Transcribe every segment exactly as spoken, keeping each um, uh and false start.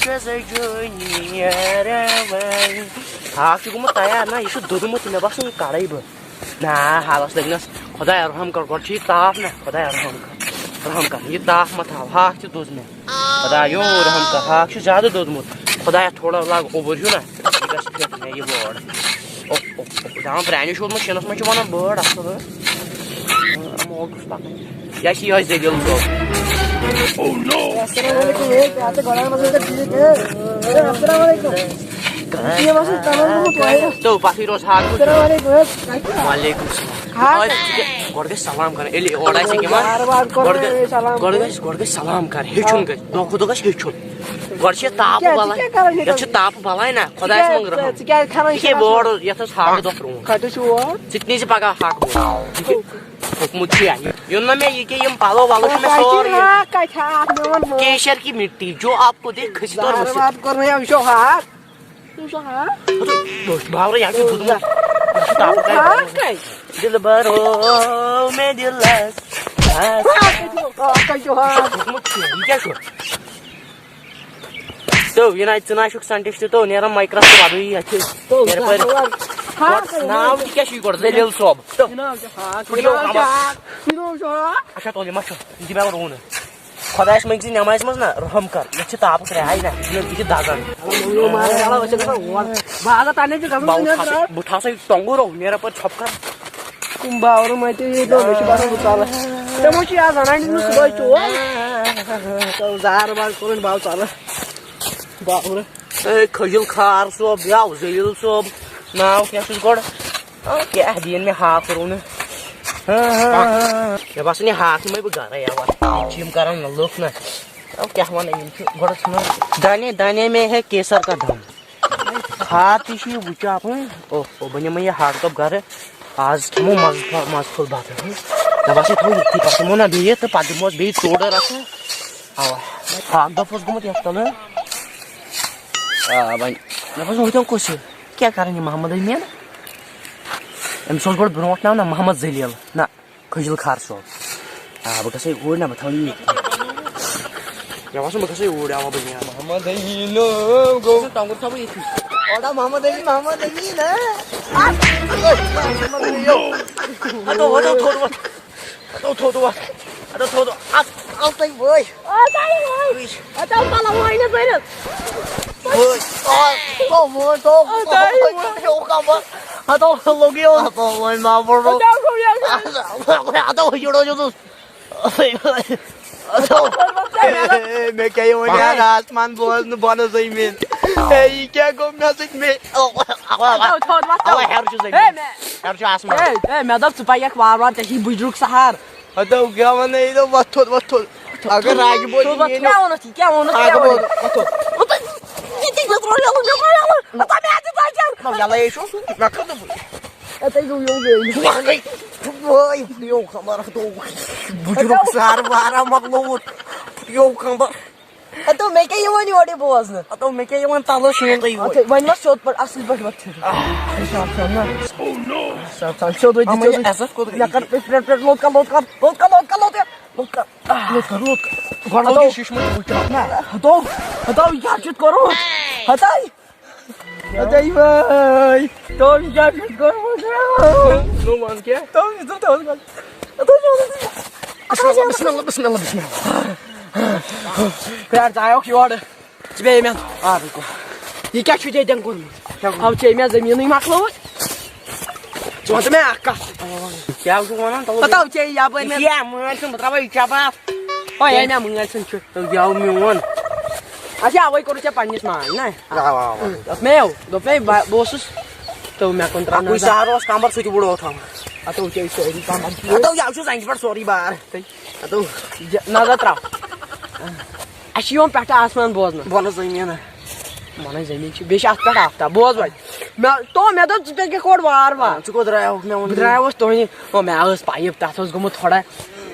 چھُ زٕ جوٗنی یارا وۄنۍ۔ ہاکھ چھُ گوٚمُت تیار نہ، یہِ چھُ دوٚدمُت، مےٚ باسان یہِ کَڑَے بہٕ۔ نہ، حالَس لٔگۍ نَس۔ خۄدایا رحم کَر، گۄڈٕ چھُ یہِ تاپھ نہ، خۄدایا رحم کَر، رحم کَر، یہِ تاپھ مہ تھاو، ہاکھ تہِ دوٚد مےٚ۔ خۄدایو رحم کر، ہاکھ چھُ زیادٕ دوٚدمُت۔ خۄدایا، تھوڑا لاگ اوٚبُر ہیوٗ نا، یہِ گژھِ فِٹ مےٚ یہِ وٲر۔ اوٚہ، اوٚہ، اوٚہ، دَپان پرٛانہِ شوٗبمُت شِنَس منٛز چھِ وَنان بٲڈ اَصٕل، ہہ؟ ہہ، موقعہٕ چھُ پَکان۔ یا چھِ یِہوٚے ذٔلیٖل صٲب۔ السلام علیکم، ہے، کیٛاہ ژٕ گۄڈٕ آمَژ ژٕ ٹھیٖک، ہے؟ ہے، السلام علیکم۔ یہِ چھِ یِوان سُہ تَمام گوٚمُت واریاہ۔ تو پَتھٕے روز ہاکھ۔ السلام علیکم، ہے، کَتہِ چھُ؟ وعلیکم السلام۔ ہاں۔ آ، ژٕ کیٛاہ، گۄڈٕ گژھِ سلام کرُن۔ ییٚلہِ اورٕ آسہِ یِوان، بار بار کوٚر گۄڈٕ مےٚ گژھِ، سلام۔ گۄڈٕ گژھِ، گۄڈٕ گژھِ سلام کر، ہیٚچھُن ہاں۔ گژھِ۔ دۄہ کھۄتہٕ دۄہ گژھِ ہیٚچھُن۔ گۄڈٕ چھِ یہِ تاپہٕ کیٛاہ، ژٕ بلاے، کیٛاہ کران ییٚتہِ؟ یَتھ چھِ تاپہٕ بلاے نا، خۄدایَس ژٕ منٛز کیٛاہ، رحم۔ ژٕ کیٛازِ کران یہِ چھِ ییٚتہِ یہِ آسان؟ وٲر، یَتھ ٲس ہاکھ دۄہ پرٛون۔ کَتہِ چھُ اور؟ ژٕ تہِ نیٖزِ پگاہ ہاکھ بوٚڑ۔ یہِ کہِ ہوٚکھمُت چھُ یہِ۔ یہِ اوٚن نہ مےٚ یہِ کہِ یِم پَلو وَلو چھِ مےٚ کَتہِ سورُے۔ ہاکھ، کَتہِ ہاکھ؟ مےٚ وَن وۄنۍ۔ کیشر کی مٹی، جو آپ کو دیکھ کھٔسِتھ اور زہر وسِتھ۔ وار کوٚر مےٚ، یہِ چھُ ہاکھ۔ ژٕ وٕچھ ہا۔ باورٕ یَتھ چھُ دوٚدمُت۔ یَتھ چھُ تاپہٕ ہاکھ کَتہِ؟ دِلبرو مےٚ دِلس۔ ہاکھ کَتہِ چھُ؟ ہاکھ کَتہِ چھُ ہاکھ؟ دوٚدمُت چھُ، یہِ کیٛاہ چھُ؟ تو، یہِ نہ، ژٕ نہ چھُکھ سنٹِسٹ، تو، نیران مایکرس تہٕ وَدٕے یَتھ چھِ۔ تو، نیرٕ پٲرۍ۔ ہاکھ کَتہِ؟ ناو تہِ کیٛاہ چھُے گۄڈٕ؟ ذلیل صٲب۔ تو۔ یہِ ناو چھُ ہاکھ۔ پھٕٹیو یہِ ناو چھُ کمر۔ ہاکھ۔ یہِ ناو چھُ ہاکھ۔ اچھا، تُل، یہِ ما چھُ؟ یہِ دِ مےٚ روٗنہٕ۔ خۄدایَس منٛز زِ نٮ۪مازِ منٛز نہ رحم کر، یَتھ چھِ تاپَس رِہاے نہ، یہِ چھِ دَزان۔ بہٕ اَنہٕ تَنہٕ تہِ گژھُن بہٕ ژٕ نیر تھاوٕ سا، بہٕ تھاوٕ سا یہِ ٹۄنٛگُر رو، نیرٕ پَتہٕ ژھۄپہٕ کر۔ تِم باورٕ مَے تہِ ییٚتہِ مےٚ چھِ باسان بہٕ ژَلہٕ۔ تِمو چھِ یَتھ زَنانہِ دیُتمُت صُبحٲے چوب۔ تَو زار بار کوٚرُن باو ژَلہٕ۔ باورٕ۔ اے کھٔجِل خار صٲب، یاو ذلیٖل صٲب، ناو کیٛاہ چھُس گۄڈٕ؟ آ، کیٛاہ دِیِن مےٚ ہاکھ روٚنہٕ؟ ہاں، ہاں، ہاں۔ مےٚ باسان، یہِ ہاکھ نِمَے بہٕ گَرَے، اَوا۔ یِم چھِ یِم کَران لُکھ نہ۔ آ، کیٛاہ وَنہٕ، یِم چھِ گۄڈٕ ژھٕنان۔ دانے دانے میں ہے کیسر کا دم۔ ہاکھ تہِ چھُ یہِ وٕچھِ اَپٲرۍ۔ اوہ، اوہ، بہٕ نِمَے یہِ ہاکھ کَپ گَرٕ۔ آز کھٮ۪مو مَزٕ پھوٚل، مَزٕ پھوٚل بَتہٕ۔ مےٚ باسان، تھاوو ییٚتھی پَتہٕ دِمو نہ بیٚیہِ تہٕ پَتہٕ دِموس بیٚیہِ ژوٚٹ رَژھا۔ اَوا۔ ہاکھ دَپھ اوس گوٚمُت یَتھ تَلہٕ۔ آ، وۄنۍ۔ مےٚ باسان، ہُتٮ۪ن کُس چھُ؟ کیٛاہ کَران یہِ محمد أمیٖن؟ أمِس اوس گۄڈٕ برونٛٹھ ناو نہ محمد ذلیٖل، نہ کھٔجِل خار صٲب۔ آ، بہٕ گژھٕ ہے اوٗرۍ نہ، بہٕ تھاوٕ یہِ ییٚتی۔ مےٚ باسان، بہٕ گژھٕ ہے اوٗرۍ، اَوا، بہٕ نیرٕ۔ محمد أمیٖن گوٚو۔ ٹۄنٛگُر تھاوٕ بہٕ ییٚتی۔ اورٕ آو محمد أمیٖن، محمد أمیٖن، ہہ؟ محمد أمیٖن۔ ہَتو، ہَتو، تھوٚد وۄتھ۔ ہَتو، تھوٚد وۄتھ۔ ہَتو، تھوٚد وۄتھ۔ اَتھ، اَتھ تَے وٲے۔ آ، تَے وٲے۔ وٕچھ۔ ہَتو، پَلو وٲے نہٕ بٔرِتھ۔ وٲے۔ آ، تو وٲے، تو۔ آ، تَے وٲے۔ ہیوٗ کَمبَر۔ ہَتو، لوٚگ یہِ۔ ہَتو، وٲے، ما بوٚڑ۔ ہَتو، گوٚو یہِ۔ ہَتو، یہِ روزِ اوسُس۔ ہَتو۔ مےٚ کیٛاہ یِوان یاد آسمان بوزنہٕ بۄنہٕ زٔمیٖن۔ ہے، یہِ کیٛاہ گوٚو مےٚ سۭتۍ؟ مےٚ، ہَتو، تھوٚد وۄتھ۔ اَوَے ہیٚرٕ چھُ زٔمیٖن۔ ہے، مےٚ ہیٚرٕ چھُ آسمان۔ ہے، ہے، مےٚ دوٚپ، ژٕ پَکھ یَکھ وارٕ وارٕ، ژےٚ چھُے بٕجرُک سہار۔ ہتو گٮ۪وان ہے، یہِ دوٚپ، وۄتھ تھوٚد، وۄتھ تھوٚد۔ اگر راجہِ بوزِ تھوٚد وۄتھ، یی نہٕ۔ کیٛاہ ووٚنُتھ یہِ؟ کیٛاہ ووٚنُتھ؟ اَکھ بوز، وۄتھ تھوٚد۔ یہِ تہِ، یہِ ترٛوو یَلہٕ، مےٚ ترٛوو یَلہٕ۔ ہتا مےٚ تہِ تۄہہِ کیٛاہ؟ نہ، یَلَے ہے چھُ، مےٚ کَتھ دوٚپُے؟ اَتے گوٚو یوٚو گٔے۔ وۄنۍ گٔے، وٲے، یوٚو خبر ہتو۔ بُجرُک سہار وارا مۄکلووُتھ، یوٚو خبر۔ ہتو، مےٚ کیٛاہ یِوان یورٕ یہِ بوزنہٕ؟ ہتو، مےٚ کیٛاہ یِوان تَلہٕ شیٖن تُہۍ یورٕ؟ اَدٕ وۄنۍ وَن سیوٚد پٲٹھۍ، اَصٕل پٲٹھۍ وَن سیوٚد۔ آ، اِنشاء اللہ، اِنشاء اللہ۔ سیوٚدُے تہِ، اَما یہِ سیوٚدُے۔ عزت کوٚت گٔے؟ مےٚ کَر پٮ۪ٹھ، پٮ۪ٹھ، پٮ۪ٹھ، لوٚت کَر، لوٚت کَر، لوٚت کَر، لوٚت کَر، لوٚت کَر، لوٚت کَر۔ لوٚت کر، لوٚت کر۔ گۄڈٕ لوٚگ ہتو۔ یہِ شیٖشہٕ مٔتۍ وٕچھ اَتھ۔ نہ، ہتو، ہتو، یہِ کیٛاہ چھُتھ کوٚرمُت؟ ہتاے۔ ہتاے وٲے۔ تو یہِ کیٛاہ چھُتھ کوٚرمُت؟ نو وَن کیٛاہ؟ تو یہِ دوٚپ، تو وَن۔ ہتو، یہِ وَن۔ بسم اللہ، بسم اللہ، بسم اللہ، بسم اللہ۔ پرٛار، ژٕ آیوکھ یورٕ۔ ژٕ بیٚیہِ مےٚ۔ آ، بِلکُل۔ یہِ کیٛاہ چھُتھ ییٚتٮ۪ن کوٚرمُت؟ کیٛاہ کوٚرمُت؟ ہاو ژےٚ مےٚ زٔمیٖنٕے مۄکلووُتھ۔ ژٕ وَن تہٕ مےٚ اَکھ کَتھ۔ کیٛاہ چھُکھ وَنان؟ تَلہٕ پَتہٕ ہاو ژےٚ یَپٲرۍ مےٚ۔ یہِ چھِ یا مٲلۍ سُنٛد، بہٕ ترٛاوَے یہِ چَبہٕ اَتھ۔ او، یہِ مےٚ مٲلۍ سُنٛد چھُ۔ تہٕ یہِ آو میون۔ اچھا، اَوَے کوٚرُتھ ژےٚ پنٛنِس ناو، نہ؟ اَوا، اَوا۔ دوٚپ مےٚ، دوٚپ مےٚ، بہٕ، بہٕ اوسُس، تہٕ مےٚ کُن ترٛاو اَکُے نظر۔ سہارٕ اوس کَمبَر، سُہ تہِ وُڑوو تھَم۔ اَتھ اوس ژےٚ سورُے کَمبَر۔ اَتھ اوس، یہِ چھُ زَنٛگہِ پٮ۪ٹھ سورُے بار۔ اَتھ اوس۔ یہِ نظر ترٛاو۔ اَسہِ چھُ یِوان پٮ۪ٹھٕ آسمان بوزنہٕ۔ بۄنہٕ زٔمیٖنہٕ۔ بۄنَے زٔمیٖن چھِ، بیٚیہِ چھِ اَتھ پٮ۪ٹھ آفتاب۔ بوز وۄنۍ۔ مےٚ، تو مےٚ دوٚپ، ژٕ تہِ کیٛاہ کھوٚٹ وار وار۔ ژٕ کوٚت درٛایوکھ؟ مےٚ ووٚن بہٕ درٛایوس تُہنٛدِ، او، مےٚ ٲس پایِپ، تَتھ اوس گوٚمُت تھوڑا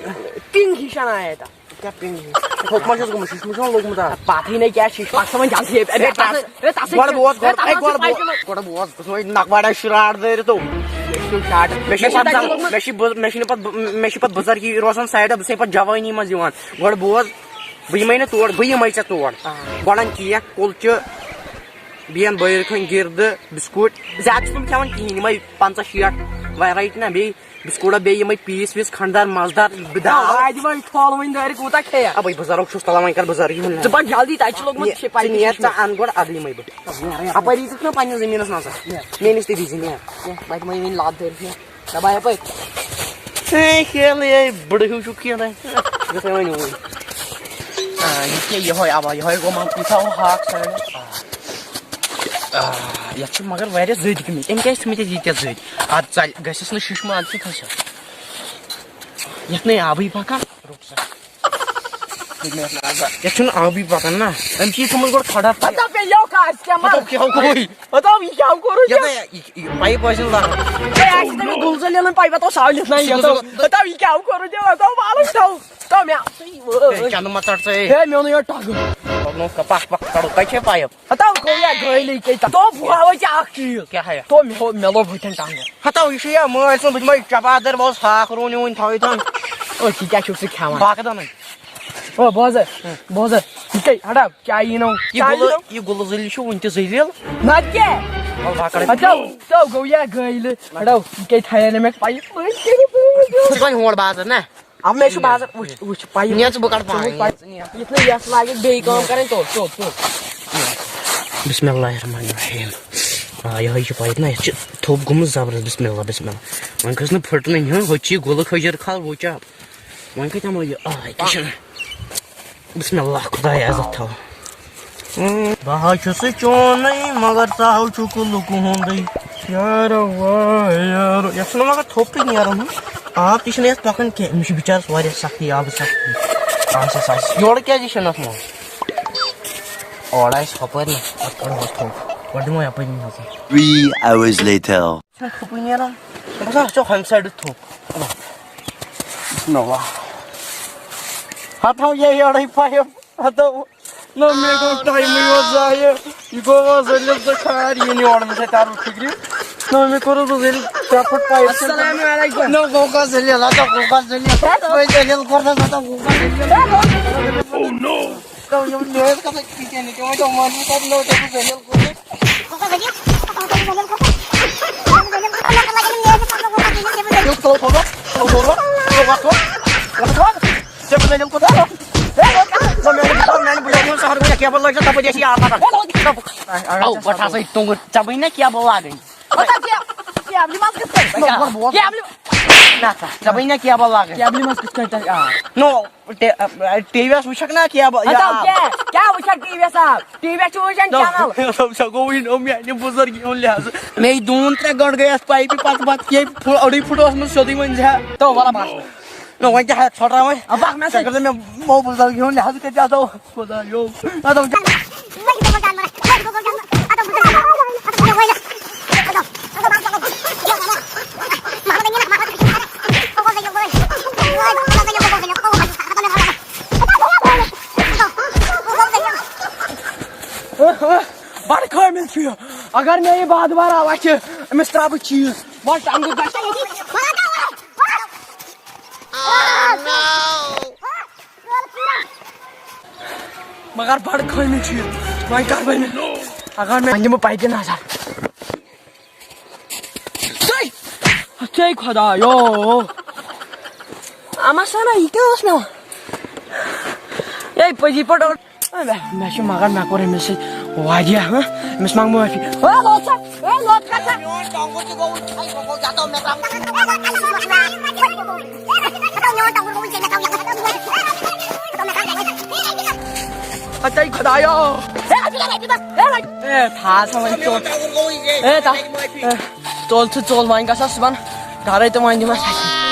پِنٛگ ہِش آیہِ تَتھ۔ کیٛاہ پِنٛگ ہِش؟ تھوٚپ ما چھُس گوٚمُت؟ شیٖشہٕ ما چھُ لوٚگمُت اَتھ؟ پَتہٕے نَے کیٛاہ شیٖشہٕ، پَتہٕ چھِ وۄنۍ جلدی ہے، ہے، تَتھ گۄڈٕ بوز، ہے، گۄڈٕ، تَتھ ہے، اوس گۄڈٕ پایپہِ بوز، منٛز۔ گۄڈٕ بوز، بہٕ چھُس وۄنۍ نَکھ وَڑا شِراٹ دٲرِتھ تو۔ مےٚ چھُ شاٹہٕ۔ مےٚ چھِ مےٚ چھِ پَتہٕ تَتہِ زَن، لوٚگمُت۔ مےٚ چھِ بہٕ، مےٚ چھِنہٕ پَتہٕ بہٕ، مےٚ چھِ پَتہٕ بُزرگی روزان سایڈَس، بہٕ چھُسَے پَتہٕ جوٲنی منٛز یِوان۔ گۄڈٕ بوز۔ بہٕ یِمَے نہٕ تور، بہٕ یِمَے ژےٚ تور۔ آ۔ گۄڈَن کیک، کُلچہِ، بیٚیَن بٲیِر کھٔنۍ گِردٕ، بِسکوٗٹ۔ زیادٕ چھُس نہٕ بہٕ کھٮ۪وان کِہیٖنۍ، یِمَے پنٛژاہ شیٹھ وٮ۪رایٹی نہ، بیٚیہِ بِسکوٗٹا، بیٚیہِ یِمَے پیٖس ویٖس کھنٛڈدار مَزٕدار، بِدار۔ آ، وۄنۍ ٹھول وۄنۍ دٲرِتھ کوٗتاہ کھیٚیہِ؟ آ، بٕے بُزرٕگ چھُس، تَلہ وۄنۍ کَر بُزرگی ہُنٛد ژٕ پَکھ جلدی، تَتہِ چھِ لوٚگمُت نیر، شِپَر ژٕ نیر، ژٕ اَن گۄڈٕ اَدٕ یِمَے بہٕ۔ اَپٲری دِژٕکھ نہ پنٛنِس زٔمیٖنَس نظر؟ نیر۔ مےٚ نِش تہِ دِژ نیر۔ نیر، وَتہِ مہ یِوٕنۍ لَتھ دٲرِتھ مےٚ۔ دَباو یَپٲرۍ۔ ہے، کھیل، یے بٕڈٕ ہیوٗ چھُکھ کینٛہہ تام۔ گژھ وۄنۍ اوٗرۍ۔ آ، یہِ کیٛاہ یِہوٚے اَوا، یِہوٚے گوٚو مان ژٕ، یہِ تھاوو ہاکھ سایڈَس۔ آ۔ آ، یَتھ چھِ مگر واریاہ زٔدۍ گٔمٕتۍ۔ أمۍ کیٛازِ تھٲومٕتۍ ییٚتہِ ییٖتیٛاہ زٔدۍ؟ اَتھ ژَلہِ، گژھٮ۪س نہٕ شِشمہٕ، اَدٕ کیٛاہ کھسٮ۪س؟ یَتھ نَے آبٕے پَکان۔ رُک سا۔ یَتھ چھُنہٕ آبٕے پَکان نا۔ أمۍ چھِ یہِ تھوٚمُت گۄڈٕ کھۄڈا پَتہٕ۔ پَتہٕ پیٚیو کَر کیٛاہ مَر؟ پَتہٕ کیٛاہ گوٚوُے؟ ہتاو، یہِ کیٛاہ کوٚرُتھ یَتھ ژےٚ؟ نہ یہِ، یہِ، یہِ پایِپ ٲسِن لاگان۔ ہے، اَسہِ چھِ تٔمِس گُلزَر لیلٕنۍ پایِپ، ہتاو ساولیُک نہ یہِ، سُہ ہتاو۔ گُلزَر۔ ہتاو، یہِ کیٛاہ کوٚرُتھ ژےٚ؟ ہتاو، وَلہٕ، ہتاو۔ ہتاو مےٚ۔ ہے، چندٕ ما ژَٹ ژٕ، ہے۔ ہے، مےٚ اوٚن یورٕ ٹۄگُر۔ پَکھ، پَکھ، پَکھ، کَڑو۔ کَتہِ چھے پایِپ؟ ہتاو، گوٚو یا گٲلی کیٛاہ؟ تو بہٕ ہاوَے ژےٚ اَکھ چیٖز۔ کیٛاہ ہا؟ تو مےٚ ہو-، مےٚ لوٚب ہُتٮ۪ن ٹانٛگَن۔ ہتاو، یہِ چھُ یا مٲلۍ سُنٛد، بہٕ دِمَے چپاتھ دٲرۍ، بہٕ اوسُس ہاکھ رُوُن یہِ وُنہِ تھاوٕے تھَن۔ او، یہِ کیٛاہ چھُکھ ژٕ کھٮ۪وان؟ باقٕے دَنٕے۔ او، بوز حظ، بوز حظ، یہِ کیٛاہ، ہٹاو، کیٛاہ یی نو؟ یہِ چاے گُلہٕ، یی نو؟ یہِ گُلہٕ زٔلۍ چھُ وُنہِ تہِ ذٔلیٖل۔ نتہٕ کیٛاہ؟ وَلہٕ بہٕ ہا کَڑٕ۔ ہٹاو، تو گوٚو یا گٲلۍ۔ ہٹاو، یہِ کیٛاہ تھایے نہٕ مےٚ پَیہِ؟ ژٕ چھُکھ وۄنۍ ہور بازر نا؟ اَو مےٚ چھُ بازر، وٕچھ، وٕچھ، پَیہِ۔ نیر ژٕ بہٕ کَڑٕ پانَے۔ ژٕ وٕچھ پَیہِ۔ یُتھ نہٕ یَس لاگہِ بیٚیہِ کٲم کَرٕنۍ، تو، تو، تو۔ بسم اللہ الرحمن الرحیم۔ آ، یِہوٚے چھِ پایِپ نا، یَتھ چھِ تھوٚپ گوٚمُت زبردست۔ بسم اللہ، بسم اللہ۔ وۄنۍ کھٔژ نہٕ پھٕٹنٕے، ہہ، ہُتہِ چھِ یہِ گُلہٕ کھٔجر کھال، وٕچھ آ۔ وۄنۍ کَتہِ اَنو یہِ؟ آ، ییٚتہِ چھِنہٕ۔ بسم اللہ، خدایا عزت تھاو۔ بہٕ حظ چھُسے چونٕے، مگر ژٕ حظ چھُکھ لُکہٕ ہُنٛدٕے۔ یارو واے یارو، یَتھ چھُنہٕ مگر تھوٚپ تہِ نیران، ہُہ۔ آب تہِ چھُنہٕ یَتھ پَکان کینٛہہ، أمِس چھِ بِچارَس واریاہ سختی، آبٕچ سختی۔ آسَس، آسَس۔ یورٕ کیٛازِ یہِ چھُنہٕ اَتھ منٛز؟ اورٕ آسہِ ہُپٲرۍ نہ، اَتھ کَڑو أسۍ تھوٚپ۔ گۄڈٕ دِمو یَپٲرۍ نظر۔ Three hours later۔ چھُنہٕ تھوٚپُے نیران۔ بہٕ سا چھُ ہُمہِ سایڈٕ تھوٚپ۔ بسم اللہ۔ ہتہٕ ہاو یہِ یورے پایپ۔ ہتہٕ ہاو۔ نہ مےٚ گوٚو ٹایمٕے یوت ضایع۔ یہِ گوٚو آز ذٔلیل تہٕ کھار یِنہٕ یورٕ مےٚ سۭتۍ ترُن فِکرِ۔ نہ مےٚ کوٚرُس بہٕ ذٔلیل ترٛےٚ فُٹ پایپ۔ السلام علیکم۔ نہ گوٚو کَس ذٔلیل، ہتہٕ ہاو گوٚو کَس ذٔلیل۔ وۄنۍ ذٔلیل کوٚر نہ، ہتہٕ ہاو گوٚو کَس ذٔلیل۔ Oh no! تو یِم میٲنۍ کتھ کِہیٖنۍ نہٕ، تِمو دوٚپ، وۄنۍ وٕچھ اَتھ نوٚو، دوٚپُکھ، ذٔلیل کوٚرُکھ۔ ژےٚ بہٕ ذٔلیل کوٚرُتھ۔ ہے، وۄنۍ کر؟ نہ، میانہِ، نہ، میانہِ بٕڈِبَبہِ ہُنٛد سہر گوٚو، یَتھ کیبَل لٲگۍ زِ، تَپٲرۍ ٲسۍ یہِ آب پَکان۔ او، پَتہٕ ہسا یہِ توٚنٛگُر، ژےٚ بَنہِ نا کیبَل لاگٕنۍ؟ او، تَتھ کیب-، کیبلہِ منٛز کِتھ پٲٹھۍ؟ نہ، ژےٚ بَنہِ نا کیبَل لاگٕنۍ؟ کیبلہِ منٛز کِتھ پٲٹھۍ تَتھ آب؟ نو، ٹی وی یَس وٕچھکھ نا کیبَل، یہِ ہتاو آب۔ کیٛاہ؟ کیٛاہ وٕچھکھ ٹی وی یَس آب؟ ٹی وی یَس چھُ وٕچھان چینل۔ سا گوٚو وٕنہِ یِم میانہِ بُزرگی ہُنٛد لحاظ۔ مے دوٗن ترٛےٚ گٲنٛٹہٕ گٔے اَتھ پایپہِ پَتہٕ پَتہٕ، یے پھُ-، أڑٕے پھُٹ اوس مےٚ سیوٚدُے وۄنۍ زِ ہا۔ تو وَلہٕ بَس۔ نہ، وۄنۍ کیٛاہ ہا ژھۄٹراوَے؟ اَبَکھ مےٚ ژےٚ سۭتۍ۔ کٔر مےٚ مو بُزرگی ہُنٛد لحاظ کٔرِتھ اَتھ۔ خۄدایو۔ اَدٕ بڑٕ کٲمِل چھُ یہِ۔ اگر مےٚ یہِ باد بار آوا چھِ، أمِس ترٛاوٕ بہٕ چیٖز۔ وۄنۍ ٹنٛگہٕ گژھِ۔ مگر بڑٕ کٲمِل چھُ یہِ۔ وۄنۍ کر بہٕ أمِس؟ اگر مےٚ، وۄنۍ دِمہٕ بہٕ پایپہِ نظر۔ ژٕے! ژٕے خۄدایو! اما سنا، یہِ کیٛاہ اوس مےٚ؟ ہے، پٔزی پٲٹھۍ اوٚن۔ ہے، مےٚ، مےٚ چھُ مگر، مےٚ کوٚر أمِس سۭتۍ واریاہ، ہہ؟ أمِس منٛگ معٲفی۔ ہے، لوٚت سا، ہے، لوٚت کر سا۔ میون ٹۄنٛگُر تہِ گوٚو وٕنۍ، ہے، گوٚو، گوٚو، یَتھ آو مےٚ تام۔ ہتے خۄدایو۔ ہے، تھاو سا وۄنۍ ژوٚل۔ ہے، تا-، ہے، ژوٚل ژٕ ژوٚل، وۄنۍ گژھ صُبحن گرے تہٕ وۄنۍ دِمس اَتھِ۔